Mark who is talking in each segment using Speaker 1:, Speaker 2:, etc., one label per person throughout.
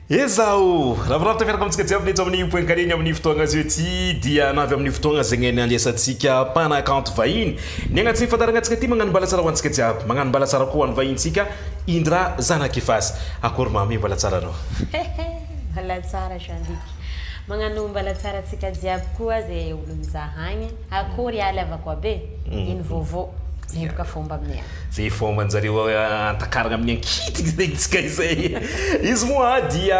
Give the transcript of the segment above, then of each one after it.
Speaker 1: Ezaho! Ravoravo tafiaraka amintsika jiaby ny eto amin'ny Point Carré ny amin'ny fotoagna zao ity dia navy amin'ny fotoagna zegny nandraisantsika mpanakanto vahiny. Ny agnatin'ny fandaharagna antsika ity magnano mbala tsara ho antsika jiaby, magnano mbala tsara koa ho an'ny vahintsika Indra Zanak'Ifasy. Akory mamy mbala tsara anao?
Speaker 2: Mbala tsara Jean Luc. Magnano mbala tsara antsika jiaby koa zay olo mizaha agny. Akory aly avako aby e! Ino vaovao? Zay boka fomba aminay agny.
Speaker 1: Zay fomban-jareo antakarana amin'ny ankitiny zegny tsika izay. Izy moa dia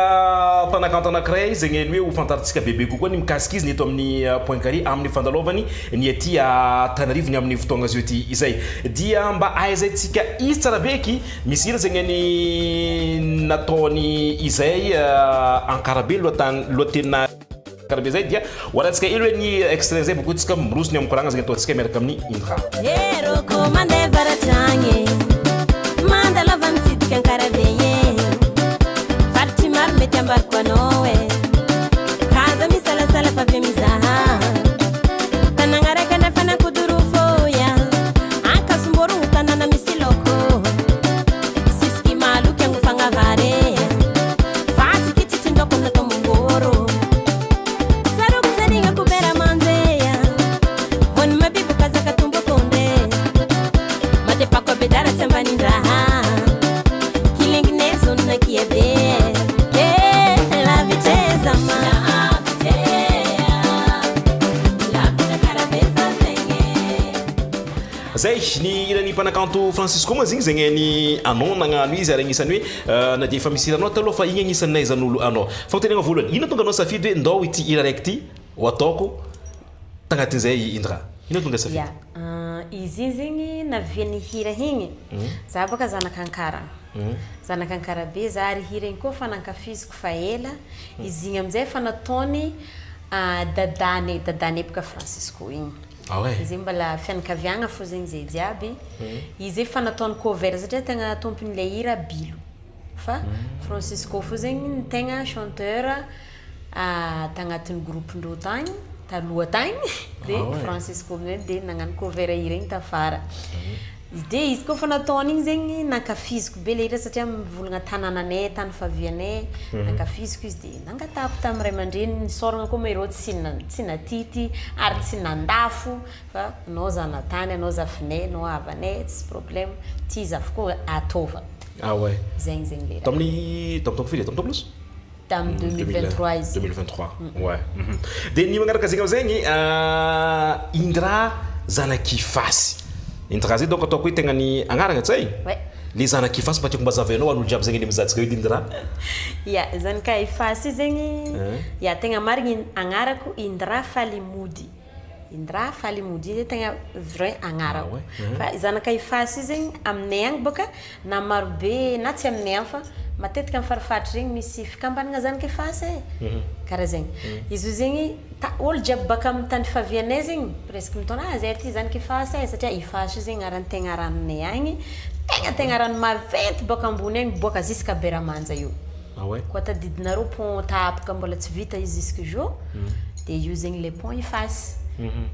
Speaker 1: mpanakanto anankiray zegny ny hoe ho fantarintsika bebe kokoa ny mikasika izy ny eto amin'ny Point Carré amin'ny fandalovany ny aty Antananarivo ny amin'ny fotoagna zao ity izay. Dia mba ahaizantsika izy tsara be eky, misy hira zegny ny nataony izay Ankarabe lohatany lohatenina. Karaha be zay dia ho arahantsika hely hoe ny extrait zay bakeo tsika miroso ny amin'ny koragna zegny ataontsika miaraka amin'ny Indra.
Speaker 3: Eroko mandeha avaratra agny Mandalova mitsidika Ankarabe e Faritry maro mety ambariko anao e K'aza misalasala fa avy mizaha Tanagna raiky andrefana Ankodorofo ya Ankazomboro tanàna misy laoko Sisiky mahaloky agnofagna vary
Speaker 1: Zay ny hiran'ny mpanakanto Francisco moa zegny zegny ny anao nagnano izy ary agnisan'ny hoe na dia efa misy hiranao taloha fa igny agnisan'ny nahaizan'olo anao. Fanontaniagna voalohany, ino tonga anao safidy hoe ndao ity hira raiky ty ho ataoko tagnatin'izay i Indra? Ino tonga safidy?
Speaker 2: Ya, izy iny zegny navian'ny hira igny, za bôka zanak'Ankarana, zanak'Ankarabe za ary hira igny koa efa nankafiziko fa ela, izy igny aminjay efa nataony dadanay, dadanay bôka Francisco igny.
Speaker 1: Ah ouais?
Speaker 2: Izy igny mbola fianakaviagna fô zegny zay jiaby, izy efa nataony cover satria tegna tompon'ilay hira Bilo. Fa Francisco fo zegny no tegna chanteur tagnatin'ny groupe-ndreo tagny, taloha tagny, de Francisco amizay de nagnano cover hira igny tafara. De izy koa fa nataony igny zegny nankafiziko be le hira satria mivolagna tanànanay, tany favianay, nankafiziko izy de nangatahako tamin'ny ray aman-dreny, nisaoragna koa ma ireo tsy tsy natity ary tsy nandafo fa anao zanatany, anao zafinay, anao havanay, tsisy problème, ty zafy koa ataova.
Speaker 1: Ah ouais.
Speaker 2: Zegny zegny le raha.
Speaker 1: Tamin'ny tamin'ny taogno firy? Tamin'ny taogno loso?
Speaker 2: Tamin'ny 2023 izy.
Speaker 1: 2023. Ouais. Dia ny magnaraka zegny amizegny Indra zanak'Ifasy. Indra zay donc ataoko hoe tegna ny agnarana tsy hay?
Speaker 2: Ouais.
Speaker 1: Le zanak'Ifasy mba tiako mba azavainao an'olo jiaby zegny eny mizaha-tsika io Indra.
Speaker 2: Ya, zanak'Ifasy io zegny, ya tegna marigny agnarako Indra Falimody. Indra Faly Mody io tegna vrai agnarako. Fa zanaka Ifasy io zegny aminay agny bôka na marobe na tsy aminay agny fa matetika amin'ny farifaritra regny misy fikambanagna zanaka Ifasy e. Karaha zegny. Izy io zegny ta- ôlo jiaby baka amin'ny tany fiavianay zegny presque mitondra ah zahay aty zanaka Ifasy e satria Ifasy io zegny agnaran'ny tegna ranonay agny, tegna tegna rano maventy bôka ambony agny miboaka jusqu'à Beramanja io.
Speaker 1: Ah ouais?
Speaker 2: Koa tadidinareo pont tapaka mbola tsy vita izy jusque jour de io zegny le pont Ifasy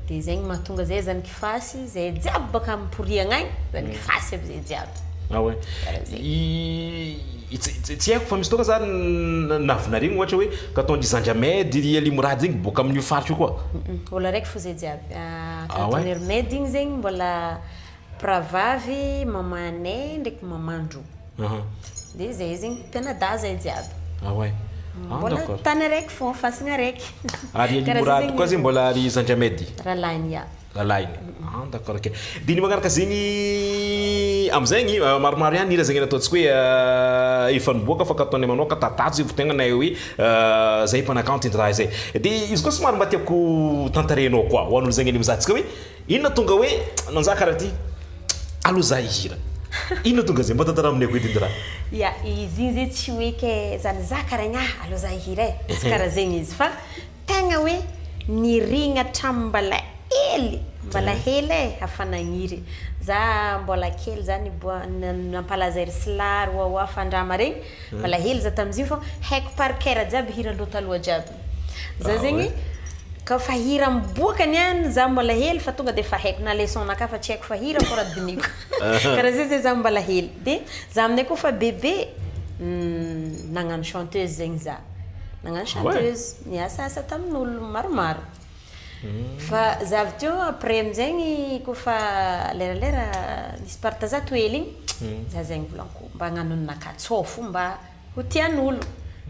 Speaker 2: de zegny mahatonga zay zanaky Ifasy zay jiaby baka Amporiagna agny zanaky Ifasy aby zay jiaby.
Speaker 1: Ah ouais?
Speaker 2: Karaha zegny.
Speaker 1: I tsy haiko fa misy fotoagna za navinarigny ohatra hoe ka ataon-dry Zandry Ahmed, ry Ali Mourad zegny boaka amin'io faritra io koa.
Speaker 2: Olo araiky fo zay jiaby.
Speaker 1: Ah
Speaker 2: Ka
Speaker 1: ouais?
Speaker 2: ataon'i Ahmed igny zegny mbola Mpirahavavy mamanay ndraiky mamandro. Dia zay zegny mpianadahy zay jiaby.
Speaker 1: Ah ouais. Ah
Speaker 2: Mbola
Speaker 1: d'accord.
Speaker 2: tany araiky fô, fasagna araiky.
Speaker 1: Ary Ali
Speaker 2: Karaha zay
Speaker 1: Mourad
Speaker 2: zegny
Speaker 1: koa zegny mbola ry zandry Ahmed?
Speaker 2: Rahalahiny ya.
Speaker 1: Rahalahiny. Ah d'accord ok. Dia ny magnaraka zegny amizegny maromaro ihany hira zegny nataontsika hoe efa niboaka fa ka ataonay manoka tatato zay vao tegna nahay hoe zay mpanakanto iny raha izay. Dia izy koa somary mba tiako tantarenao koa ho an'olo zegny any mizaha antsika hoe Inona tonga hoe nanjaka karaha ty alou za hihira. Inona tonga zay? Mba tantarao aminay koa edy Indra.
Speaker 2: Ya, izy igny zay tsy hoe ke zany za karaha igny ah alou za hihira e, tsy karaha zegny izy fa tegna hoe nirigna hatramin'ny mbala hely, mbala hely e afa nagniry. Za mbola kely za niboa- nampalaza ry Syla, ry Wawa, Fandrama regny, Mbola hely za tamin'izy fa haiko par cœur jiaby hirandreo taloha jiaby. Za zegny ka fa hira miboaka niany za mbola hely fa tonga de fa haiko na leçon nakahy fa tsy haiko fa hira fô raha dinihiko. Karaha zay zay za mbola hely. De za aminay koa fa bebe. Nagnano chanteuse zegny za. Nagnano chanteuse, niasaasa tamin'olo maromaro. Fa za avy teo après amin'izegny kôfa leralera nisy partazato hely igny, za zegny volagniko mba hagnano ninakahy tsô fô mba ho tian'olo.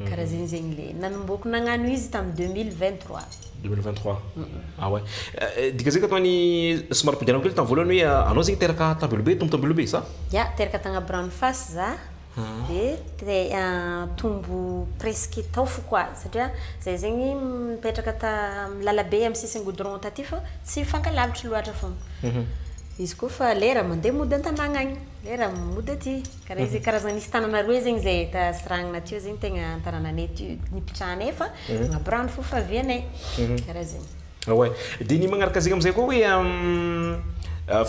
Speaker 2: Karaha zegny zegny le nanombohako nagnano izy tamin'ny 2023.
Speaker 1: 2023, ah ouais. Dika zay ka ataony somary ampidirana kely tamin'ny voalohany hoe anao zegny teraka t'Ambilobe, tombo t'Ambilobe sa?
Speaker 2: Ya, teraka tagnaby fasy za. De te tombo presque tao fo koa satria zay zegny mipetraka ta amy lalabe amy sisin'ny goudron taty fa tsy mifankalavitry loatra fogna. Izy koa fa lera mandeha mody an-tanàgna agny, lera mody aty. Karaha izy karazana nisy tanàna roe zegny zay ta Siragnana teo zegny tegna an-tanànanay ty nipitrahanay fa agnaby rano fo fahavianay. Karaha zegny.
Speaker 1: Ah ouais. De ny magnaraka zegny amizay koa hoe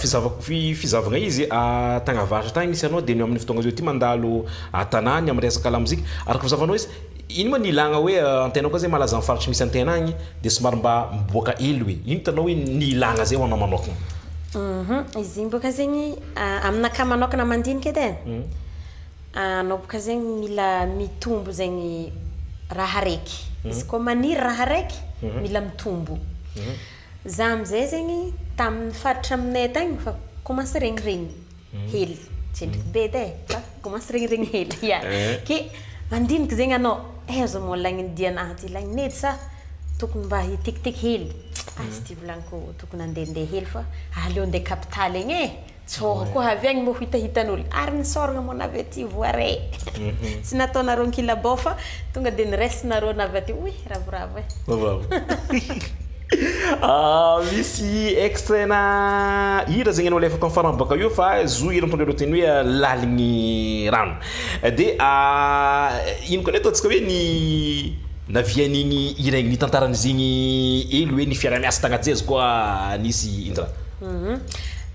Speaker 1: fizavako fizahavagna izy tagny avaratra tagny misy anao, de ny amin'ny fotoagna zao ty mandalo an-tanàny amin'ny resaka lamoziky. Araka fizahavanao izy, ino ma ny ilagna hoe antegna koa zay malaza amin'ny faritry misy antegna agny, de somary mba miboaka hely hoe ino hitanao hoe ny ilagna zay ho anao manokagna?
Speaker 2: Izy igny bôka zegny aminakahy manokana mandinika edy e. Anao bôka zegny mila mitombo zegny raha araiky. Izy koa maniry raha araiky, mila mitombo. Za amizay zegny tamin'ny faritra aminay tagny fa commence regniregny hely. Tsy endriky be edy e, fa commence regniregny hely. Ya. Ke mandiniky zegny anao, aiza moa lagniny dianahy ty, lagniny edy sa tokony mba hitekiteky hely. Ah, izy ty volagniko tokony andehandeha hely fa aleo andeha capitale egny e. Tsôha koa avy agny mbô ho hitahitan'olo. Ary nisoragna moa navy aty voaray. Tsy nataonareo ankilabao fa tonga de niraisinareo navy aty. Oy, ravoravo e.
Speaker 1: Bravo. Misy extrait na hira zegny anao alefako amin'ny farany baka io, fa zo hira mitondra lohateny hoe Laligny Rano. De ino koa ny ataontsika hoe ny navian'igny hira igny, ny tantaran'izigny hely hoe ny fiaraha-miasa tagnaty zay izy koa nisy indra?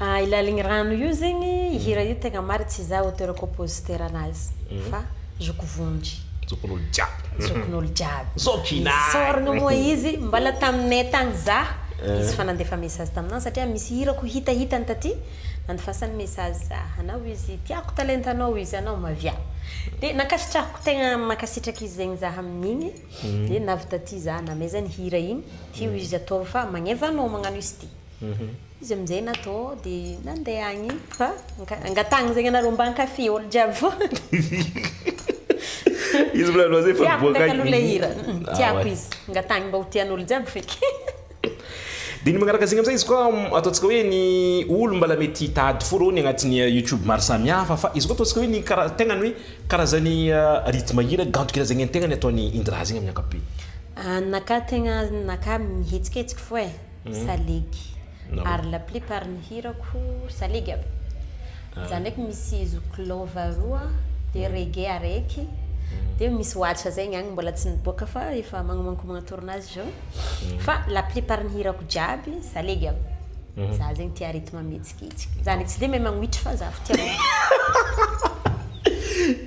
Speaker 2: I Laligny Rano io zegny, hira io tegna marina tsy za auteur compositeur anazy fa Zoky Vonjy.
Speaker 1: Zokin'olo jiaby.
Speaker 2: Zokin'olo jiaby.
Speaker 1: Zokinay.
Speaker 2: Nisoragna moa izy, mbala taminay tagny za, izy fa nandefa message taminahy satria misy hirako hitahitany taty, nandefasany message za, anao izy tiako talentanao izy, anao mavia. De nankasitrahako tegna mankasitraky izy zegny za amin'igny, de navy taty za namezany hira igny, ty izy atao fa magneva anao magnano izy ty. Izy amin'izay natao de nandeha agny fa angatahagna zegny anareo mba hankafy olo jiaby fô.
Speaker 1: Izy mbola aloha zay fa
Speaker 2: Tiako
Speaker 1: niboaka
Speaker 2: ndraiky aloha le hira.
Speaker 1: Ah
Speaker 2: Tiako
Speaker 1: ouais.
Speaker 2: izy. Angatahagna mba ho tian'olo jiaby feky.
Speaker 1: De ny magnaraka zegny amizay izy koa ataontsika hoe ny olo mbala mety hitady fo rô ny agnatin'ny YouTube maro samihafa, fa izy koa ataontsika hoe ny karaha tegna ny hoe karazany rythme hira gantokira zegny an-tegna ny ataon'ny Indra zegny amin'ny ankapobeny.
Speaker 2: Naka tegna naka mihetsiketsiky fô e, salegy.
Speaker 1: No.
Speaker 2: Ary la plupart ny hirako salegy aby. Za ndraiky misy zoky lova roa, de reggae araiky, de misy oatra zegny agny mbola tsy niboaka fa efa magnomankomagna tournage zao. Fa la plupart ny hirako jiaby salegy aby. Za zegny tia rythme mihetsiketsiky. Za ndraiky tsy de mahay magnohitry fa za fo tia.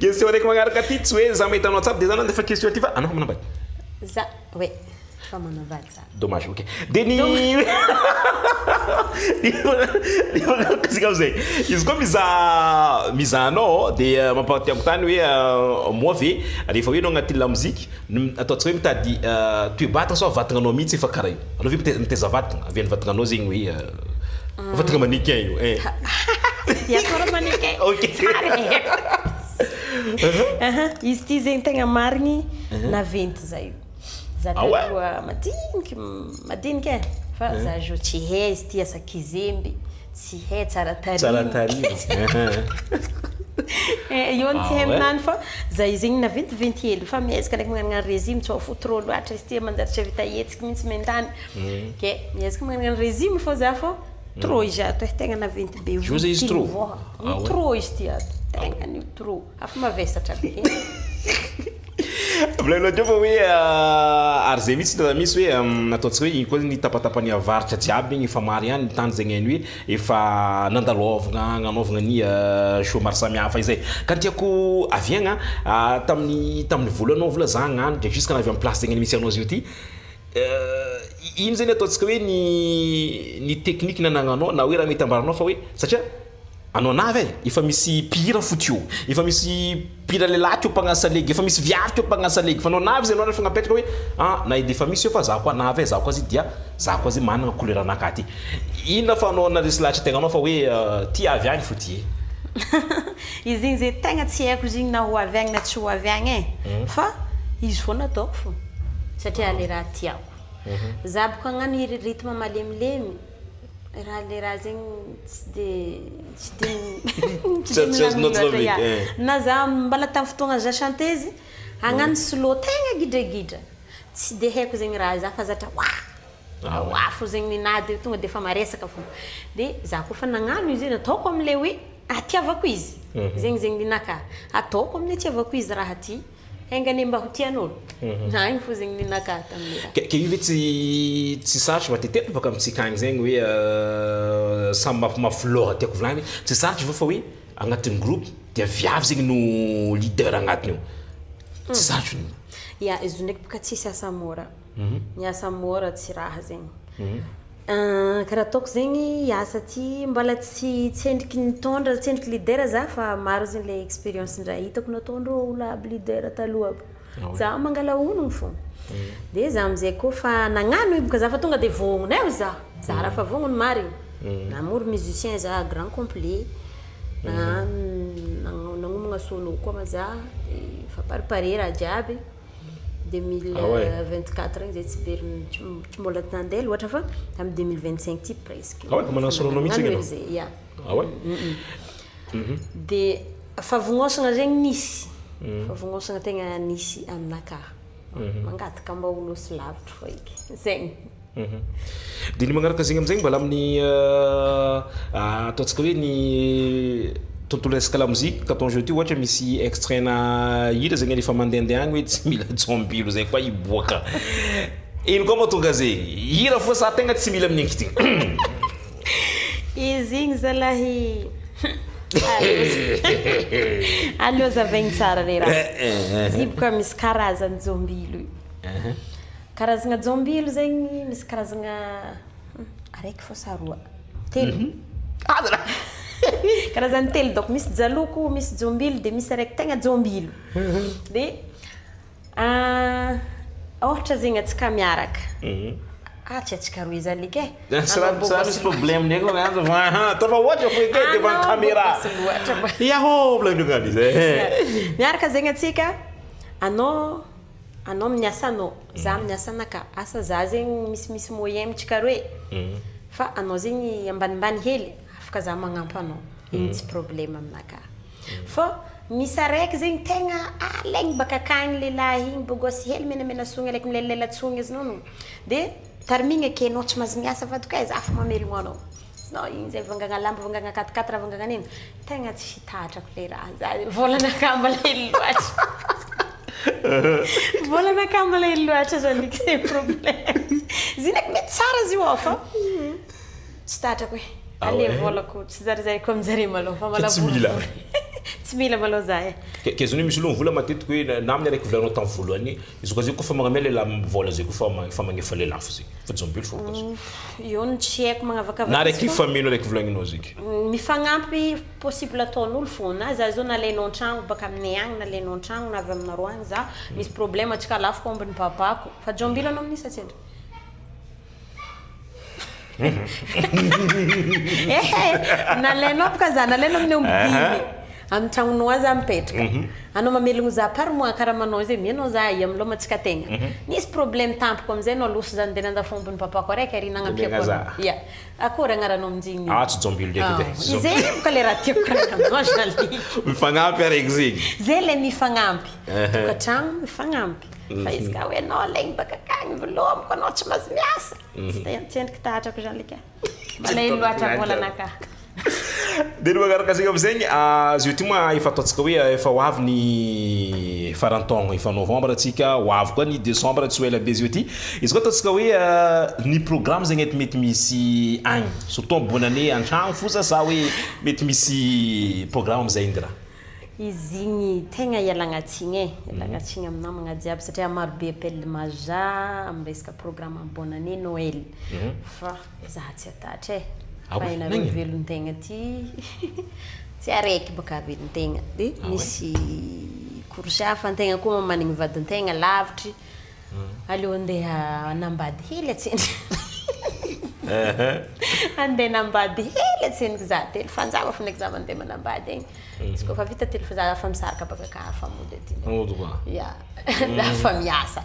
Speaker 1: Question raiky magnaraka ty, tsy hoe za mahita anao tsara de za nandefa question ty, fa anao manambady?
Speaker 2: Za, ouais, fa manambady za.
Speaker 1: Dommage, ok. De ny magnaraka zay amizay. Izy koa mizaha anao de mampatiako tany hoe moa ve rehefa hoe anao agnatin'ny lamoziky ataontsika hoe mitady toe-batagna sa vatagna anao mihitsy efa karaha io? Anao ve mitaiza vatagna? Avy any vatagna anao zegny hoe vatagna mannequin io, eh.
Speaker 2: Tiako raha mannequin.
Speaker 1: Ok.
Speaker 2: Tsara e. Aha, izy ty zegny tegna marigny naventy za io. Za
Speaker 1: Ah ouais?
Speaker 2: taloha madiniky madiniky e. Fa za zo tsy hay izy ty asa kizemby, tsy hay tsara tarimo.
Speaker 1: Tsara tarimo.
Speaker 2: Io ny tsy hay
Speaker 1: Ah ouais?
Speaker 2: aminany fa za izy igny naventiventy hely fa miezaka ndraiky magnanognano régime tsao fo trop loatra izy ty manjary tsy vita hetsiky mihitsy mentany. Ke miezaka magnanognano régime fô za fô trop izy ato e, tegna naventy be.
Speaker 1: Zo zay izy trop?
Speaker 2: Voa.
Speaker 1: Ah ouais?
Speaker 2: Trop izy ty ato. Tegna ny trop. Afa mavesatra be.
Speaker 1: Volanao teo fa hoe ary zay mihitsy raha misy hoe ataontsika hoe iny koa ny tapatapany avaratra jiaby igny efa maro ihany ny tany zegny hainy hoe efa nandalovagna nanaovagna ny show maro samihafa izay. Ka ny tiako aviagna, tamin'ny voalohany vola za hagnano de jusqu'à navy amin'ny place zegny misy anao zio ty. Ino zegny ataontsika hoe ny technique nanagnanao na hoe raha mety ambaranao fa hoe satria Anao navy e, efa misy mpihira fo teo, efa misy mpihira lehilahy teo mpagnano salegy, efa misy viavy teo mpagnano salegy, fa anao navy izy anao refa napetraka hoe ah na edy efa misy eo fa za koa navy e, za koa zy dia za koa zy managna couleur anakahy ty. Inona fa anao naresy lahatra tegnanao fa hoe ty avy agny fo ty e.
Speaker 2: Izy igny zay tegna tsy haiko izy igny na ho avy agny na tsy ho avy agny e, fa izy foana ataoko fô satria le raha tiako. Za bôka hagnano hira rythme malemilemy. Raha le raha zegny tsy de tsy de tsy de milamigny loatra ya. Na za mbala tamin'ny fotoagna za chanteuse, hagnano slow tegna gidragidra, tsy de haiko zegny raha za fa zatra wa wa fô zegny ninahy de tonga de efa maresaka fô. De za koa fa nagnano izy io nataoko amle hoe atiavako izy, zegny zegny ninakahy, ataoko amin'ny atiavako izy raha ty. Enga anie mba ho tian'olo. Agny fo zegny ninakahy tamin'le raha.
Speaker 1: Ke io ve tsy tsy sarotry matetitetika baka amintsika agny zegny hoe samy mafimafy lôha tiako volagniny hoe tsy sarotry va fa hoe agnatin'ny groupe dia viavy zegny no leader agnatiny ao, tsy sarotry?
Speaker 2: Ya, izy io ndraiky boka tsisy asa môra. Ny asa môra tsy raha zegny. Karaha ataoko zegny asa ty mbola tsy tsy endriky nitondra tsy endriky leader za fa maro zegny le expérience ndra hitako nataondreo olo aby leader taloha aby. Za mangala honogno fô. De za amizay koa fa nagnano io boka za fa tonga de vognona eo za. Za raha fa vognona marigny. Namory musicien za grand complet. Nagnano nagnomagna solo koa ma za de efa paripare raha jiaby. 2024 igny zay tsy very tsy mbola nandeha loatra fa tamin'ny 2025 ty presque.
Speaker 1: Ah ouais, manana solo mihitsy
Speaker 2: igny anao? Zay, ya.
Speaker 1: Ah ouais?
Speaker 2: De favognosagna zegny nisy, favognosagna tegna nisy aminakahy. Mangataka mba ho losy lavitry fô eky, zegny.
Speaker 1: Dia ny magnaraka zegny amizay mbola amin'ny ataontsika hoe ny tontolo resaka lamoziky ka ton jeu ty ohatra misy extrait-na hira zegny alefa mandehandeha agny hoe tsy mila jombilo zay koa hiboaka. Ino koa mahatonga zegny? Hira fô sa tegna tsy mila amin'ny ankitigny?
Speaker 2: Izy igny zalahy aleo azavaigny tsara le raha. Izy io boka misy karazany jombilo io. Karazagna jombilo zegny misy karazagna araiky fô sa roa? Telo. Karazany telo donc misy jaloko, misy jombilo dia misy araiky tegna jombilo. Dia ôhatra zegny antsika miaraka, ah tsy antsika roe zany eky e.
Speaker 1: Tsy raha misy problème ndraiky fa ohatra fo eky e devant caméra. Yahoo volagnindreo ngamba izy e.
Speaker 2: Miaraka zegny antsika, anao Anao amin'ny asanao, za amin'ny asanaka, asa za zegny misimisy moyen amintsika roe fa anao zegny ambanimbany hely afaka za magnampy anao, igny tsy problème aminakahy. Fô misy araiky zegny tegna alaigny baka akagny lehilahy igny bogosy hely menamena sogny araiky milelalela-tsogny izy nono de tarimigny ake anao tsy mahazo miasa vadiko e, za fô mamelogno anao. Non igny zay vangagna lamba, vangagna quatre quatre, vangagna nino, tegna tsy tatrako le raha za, vôlanakahy mbola hely loatra, vôlanakahy mbola hely loatra zany zay problème, izy io ndraiky mety tsara izy io ao fa tsy tatrako e, ale vôlako tsy zarizariko aminjare malôha fa mbola vorivory, tsy mila malôha za e.
Speaker 1: Ke zany hoe misy aloha ny vola matetiky hoe na amin'ny araiky volanao tamin'ny voalohany, izy koa zay koa fa magnamia lehilahy vola zay koa fa magnefa lehilahy fo zay. Fa jambilo fo bôka zay.
Speaker 2: Eo no tsy haiko magnavakavaka
Speaker 1: Na araiky mifameno araiky volagninao zeky.
Speaker 2: Mifagnampy possible ataon'olo fô na za zao nalainao an-tragno baka aminay agny nalainao an-tragno na avy aminareo agny za misy problème antsika lafiko aombin'ny papako fa jambilo anao amin'io sa tsendriky? Ehe nalainao bôka za nalainao amin'ny omby dimy Amin'ny tragnonao any za mipetraka. Anao mamelogno za par mois karaha manao zay mianao za aia milomantsika tegna. Nisy problème tampoko amizay anao loso za ndeha nandafo ombin'ny papako araiky ary nagnampiako anao. Ya. Akory agnaranao aminjigny io?
Speaker 1: Ah tsy jambilo ndraiky edy e.
Speaker 2: Izay boka le raha tiako koragna aminao Jaliky.
Speaker 1: Mifagnampy araiky zegny.
Speaker 2: Zay le mifagnampy. Tokantragno mifagnampy. Fa izy ka hoe anao alaigny baka akagny velomiko anao tsy mahazo miasa. Tsy endriky tahatrako Jaliky a. Malahelo loatra volanakahy.
Speaker 1: Dia ny magnaraka zegny amizegny, izy io ty moa efa ataontsika hoe efa ho avy ny faran'ny taogno, efa novembre tsika, ho avy koa ny decembre tsy ho ela be izy io ty. Izy koa ataontsika hoe ny programme zegny eto mety misy agny, surtout am bonne année an-tragno fosa sa hoe mety misy programme amizay iny raha?
Speaker 2: Izy igny tegna ialagna tsigny e, ialagna tsigny amy namagna jiaby satria maro be appel mahazo za amy resaka programme bonne année noel fa za tsy atatra e.
Speaker 1: Ah
Speaker 2: Fa
Speaker 1: ouais,
Speaker 2: ianareo
Speaker 1: nagnino?
Speaker 2: velon-tegna ty tsy araiky bôka velon-tegna. De
Speaker 1: Ah ouais?
Speaker 2: misy course hafa antegna koa managny vadin-tegna lavitry. Aleo andeha hanambady hely atsendriky. Andeha hanambady hely atsendriky za telo fanjava fô ndraiky za mandeha manambady egny. Izy koa fa vita telo fa za fa misaraka baka ka fa mody aty.
Speaker 1: Mody koa.
Speaker 2: Ya, za fa miasa.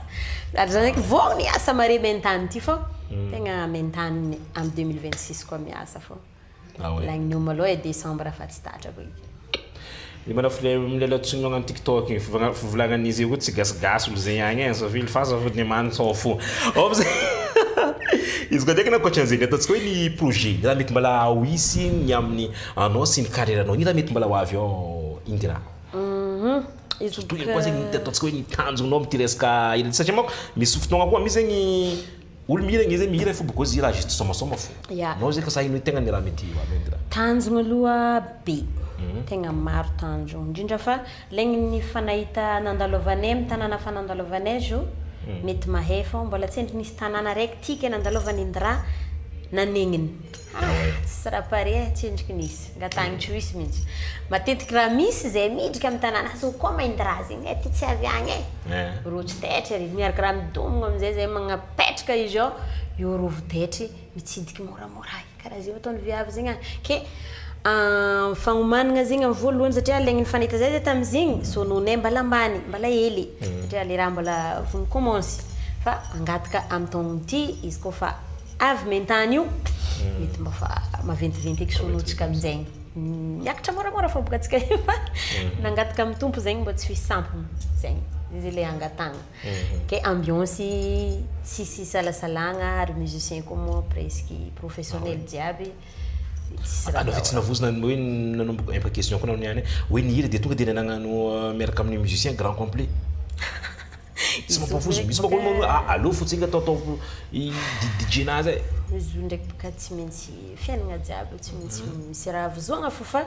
Speaker 2: Ary za ndraiky vôgnony hiasa mare main-tany ty fô tegna main-tany amy 2026 koa miasa fô.
Speaker 1: Ah ouais.
Speaker 2: Lanin'io malôha e décembre fa tsy tatrako eky.
Speaker 1: Ny manafo milalatsigny magnano TikTok igny fivolagnan'izy io koa tsy gasigasy olo zegny agny e, safily fa safily many tsao fo. Ao amizay izy koa ndraiky ankoatran'izay ataontsika hoe ny projet, ny raha mety mbola ho hisy ny amin'ny anao sy ny carrière-nao, ino raha mety mbola ho avy ao Indira?
Speaker 2: Izy
Speaker 1: Surtout ino koa zegny ataontsika hoe ny tanjonao amin'ity resaka hira ty satria manko misy fotoagna koa misy zegny olo mihira igny zegny mihira fo bôkô izy raha juste sômasôma fo.
Speaker 2: Ya.
Speaker 1: Anao zegny kasa ino tegna ny raha mety ho avy Indira?
Speaker 2: Tanjogno aloha be, tegna maro tanjogno, indrindra fa laigny ny fa nahita nandalovanay amy tanàna fa nandalovanay zao, mety mahay fô mbola tsy endriky nisy tanàna raiky tiaka nandalovan'ny Indira nanegniny. Ah, tsisy raha pare e, tsy endriky nisy, angatahigny tsy ho hisy mihitsy. Matetiky raha misy zay midriky amy tanàna, azo koa ma Indira zegny e, ty tsy avy agny e. Rô tsy taitry ary, miaraka raha midomigna amizay zay magnapetraka izy ao, eo rô vo taitry mitsidiky moramora karaha zay ataon'ny viavy zegny agny. Ke fagnomanana zegny amy voalohany satria laigny nifanahita zay zay tamizigny, sononay mbala ambany, mbala hely satria le raha mbola vo ni-commence fa angataka amy taogno ty izy koa fa avy main-tany io, mety mba fa maventiventy eky sonotsika aminjegny. Miakatra moramora fô bôka antsika io fa nangataka amy tompo zegny mba tsy ho hisy sampona zegny, zay le angatahana. Ke ambiance tsisy isalasalagna ary musicien koa moa presque professionnel jiaby, tsisy raha
Speaker 1: Anao ve tsy
Speaker 2: atahorana.
Speaker 1: navozona hoe nanomboka un peu question koa anao niany hoe nihira de tonga de nagnano miaraka amin'ny musicien grand complet? Tsy
Speaker 2: Izy io
Speaker 1: mampavozo,
Speaker 2: ndraiky
Speaker 1: misy manko olo
Speaker 2: bôka
Speaker 1: hoe ah aleo fotsiny ataotao i DJ nazy e.
Speaker 2: Izy io ndraiky bôka tsy maintsy fiainana jiaby tsy maintsy misy raha vozoagna fô fa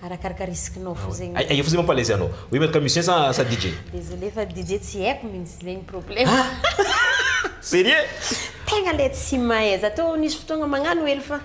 Speaker 2: arakaraka risque-nao fô zegny.
Speaker 1: Aia fo zay mampalaise anao? Hoe miaraka musicien sa DJ?
Speaker 2: Désolé fa DJ tsy haiko mihitsy zegny problème.
Speaker 1: Sérieux?
Speaker 2: Tegna le tsy mahay, za tô nisy fotoagna magnano hely fa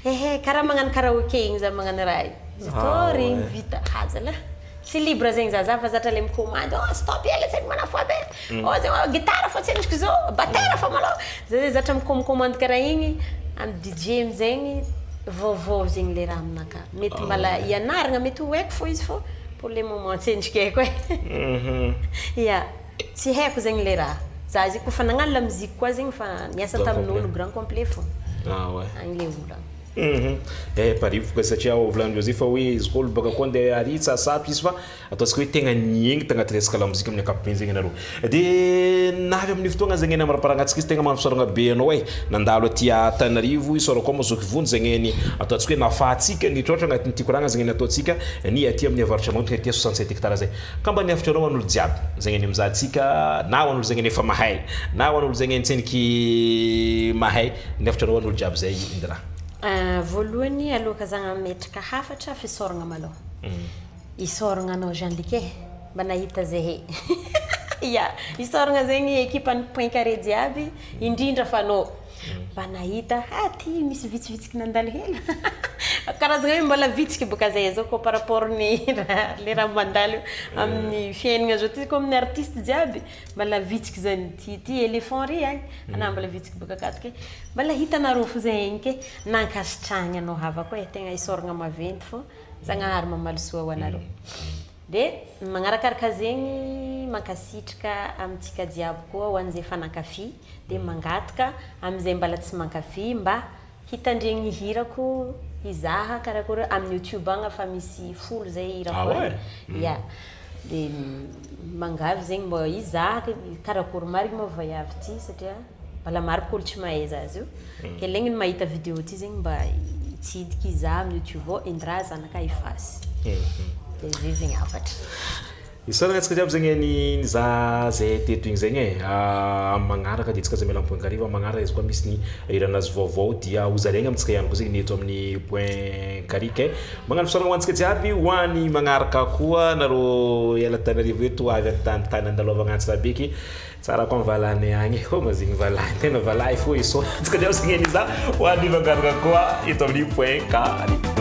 Speaker 2: ehe karaha magnano karaoke igny za magnano raha io. Izy tô
Speaker 1: Ah
Speaker 2: regny
Speaker 1: ouais.
Speaker 2: vita hazala. Tsy libre zegny za, za fa zatra le micommande, oh stop hely tsendriky manafo aby e. Oh zegny gitara fô tsendriky zao, batera fô malôha. Za zegny zatra micommande karaha igny, amy DJ amizegny vaovao zegny le raha aminakahy. Mety mbala hianarana, mety ho haiko fô izy fô pour le moment tsendriky haiko e. Ya, tsy haiko zegny le raha. Za zegny koa fa nagnano la musique koa zegny fa niasa
Speaker 1: Grand
Speaker 2: tamin'olo
Speaker 1: complet.
Speaker 2: grand complet fô.
Speaker 1: Ah ouais.
Speaker 2: Agny le olana.
Speaker 1: Eh parivoka satria volanin-dreo zay fa hoe izy koa olo baka koa andeha ary tsasapy izy fa ataontsika hoe tegna niaigny tagnaty resaka lamozika amin'ny ankapobeny zegny anareo. De navy amin'ny fotoagna zegny eny amaraparagnatsika izy tegna magnano be anao e nandalo aty Antananarivo isaorako koa mazoky vonjy zegny eny ataontsika hoe nafahantsika nitroatra agnatin'ity koragna zegny eny ataontsika ny aty amin'ny avaratra magnotony aty 67 hectares zay. Ka mba niavitra anao an'olo jiaby zegny eny mizahantsika na ho an'olo zegny eny efa mahay na ho an'olo zegny eny tsendriky mahay niavitra anao an'olo jiaby zay Indira.
Speaker 2: Voalohany aloha za hametraka hafatra fisaorana malôha. Isaorana anao Jean Luc e, mba nahita zahay. Ya, isaorana zegny ekipan'ny Point Carré jiaby, indrindra fa anao mba nahita ah ty misy vitsivitsiky nandalo hely. Karazagna hoe mbola vitsiky bôka zahay zao koa par rapport ny raha le raha mandalo amin'ny fiainana zao ty koa amin'ny artiste jiaby mbola vitsiky zany ty ty éléphant ry agny ana mbola vitsiky bôka akato ke mbola hitanareo fo zahay igny ke nankasitrahagna anao havako e tegna isaorana maventy fô Zagnahary mamaly soa ho anareo. De magnarakaraka zegny mankasitraka amintsika jiaby koa ho an'izay efa nankafy de mangataka amin'izay mbola tsy mankafy mba hitandregny hirako hizaha karakory amin'ny YouTube agny fa misy 10 zay hirako
Speaker 1: Ah ouais?
Speaker 2: agny. Ya. De mangavy zegny mbô hizaha karakory marigny moa vaiavy ty satria mbola maro koa olo tsy mahay azy io. Ke legny ny mahita vidéo ty zegny mba hitsidiky hizaha amin'ny YouTube ao Indra zanaka Ifasy. De zay zegny hafatra.
Speaker 1: Isaorana antsika jiaby zegny ny nizaha zay teto igny zegny e. Amin'ny magnaraka dia antsika aza miala amin'ny Point Carré fa amin'ny magnaraka izy koa misy ny hiranazy vaovao dia hozaraigna amintsika ihany koa zegny ny eto amin'ny Point Carré kay. Magnano fisaorana ho antsika jiaby ho an'ny magnaraka koa nareo hiala Antananarivo eto avy an-tany andalovagna Antsirabeky. Tsara koa ny valahiny agny e, homa zegny valahiny tegna valahy fô iso. Antsika jiaby zegny nizaha ho an'ny magnaraka koa eto amin'ny Point Carré.